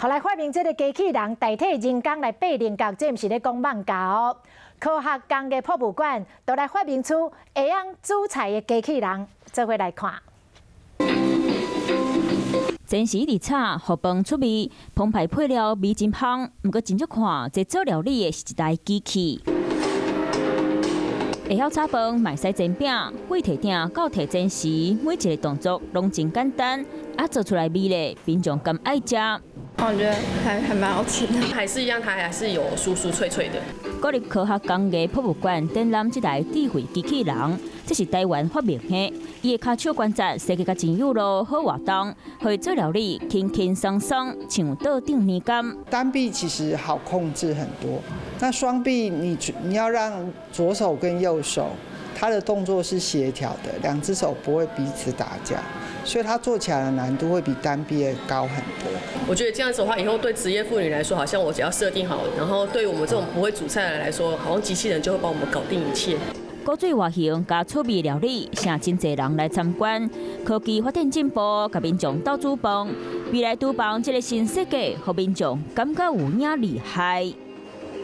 予來發明這個機器人代替人工來掰菱角，這毋是咧講蠓教哦。科學工藝博物館都來發明出會曉煮菜的機器人，做伙來看。煎匙佇炒，予飯出味，澎湃配料味真香。毋過真少看，這做料理的是一台機器。會曉炒飯，嘛會使煎餅，對提鼎到提煎匙，每一個動作攏真簡單，啊，做出來味咧，民眾敢愛食。我覺得還蠻好吃的，還是一樣，它還是有酥酥脆脆的。國立科學工藝博物館展覽這台智慧機器人，這是台灣發明的。伊的跤手關節設計甲真有路，好活動，予伊做料理輕輕鬆鬆，像桌頂年柑。單臂其實好控制很多，那雙臂你要讓左手跟右手，它的動作是協調的，兩隻手不會彼此打架，所以它做起來的難度會比單臂的高很多。我覺得這樣子的話，以後對職業婦女來說，好像我只要設定好，然後對我們這種不會煮菜的人來說，好像機器人就會幫我們搞定一切。古錐外形佮趣味料理，吸真濟人來參觀。科技發展進步，共民眾鬥煮飯。未來廚房這個新設計，予民眾感覺有影厲害。